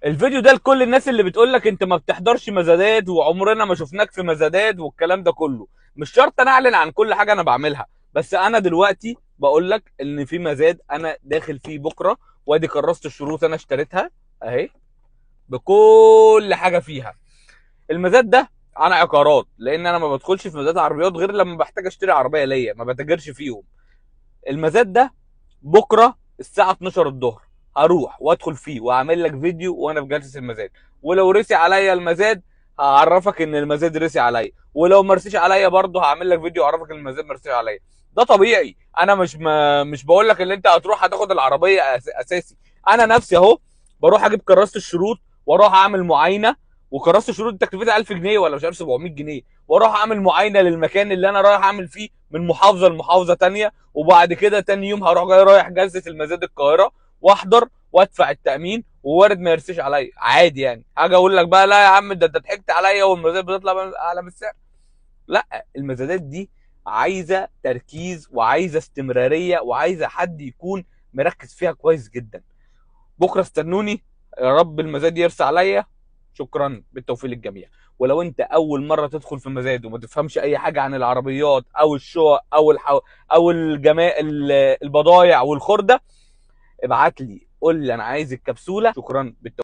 الفيديو ده لكل الناس اللي بتقول لك انت ما بتحضرش مزادات وعمرنا ما شفناك في مزادات والكلام ده كله. مش شرط انا اعلن عن كل حاجة انا بعملها، بس انا دلوقتي بقول لك ان في مزاد انا داخل فيه بكره، وادي كراسة الشروط انا اشتريتها اهي بكل حاجة فيها. المزاد ده عن عقارات، لان انا ما بدخلش في مزاد عربيات غير لما بحتاج اشتري عربية ليا، ما بتاجرش فيهم. المزاد ده بكره الساعة 12 الظهر هروح وادخل فيه واعمل لك فيديو وانا في جلسه المزاد، ولو رسي عليا المزاد هعرفك ان المزاد رسي عليا، ولو ما رسيش عليا برضه هعمل لك فيديو اعرفك ان المزاد ما رسيش عليا. ده طبيعي، انا مش بقول لك ان انت هتروح هتاخد العربية اساسي. انا نفسي اهو بروح اجيب كراسة الشروط واروح اعمل معاينة، وكراسه الشروط تكلفتها 1000 جنيه ولا مش عارف 700 جنيه، واروح اعمل معاينة للمكان اللي انا رايح اعمل فيه من محافظة لمحافظه ثانية، وبعد كده تاني يوم هروح جاي رايح جلسه المزاد القاهرة واحضر وادفع التامين، ووارد ما يرسيش عليا عادي. يعني هاجي اقول لك بقى لا يا عم ده انت ضحكت عليا والمزاد بتطلع اعلى من السعر. لا، المزادات دي عايزه تركيز وعايزه استمرارية وعايزه حد يكون مركز فيها كويس جدا. بكره استنوني، يا رب المزاد يرسى عليا. شكرا، بالتوفيق للجميع. ولو انت اول مرة تدخل في مزاد وما تفهمش اي حاجة عن العربيات او الشقق او البضايع والخرده، ابعت لي قول لي انا عايز الكبسولة. شكرا، بالتوفيق.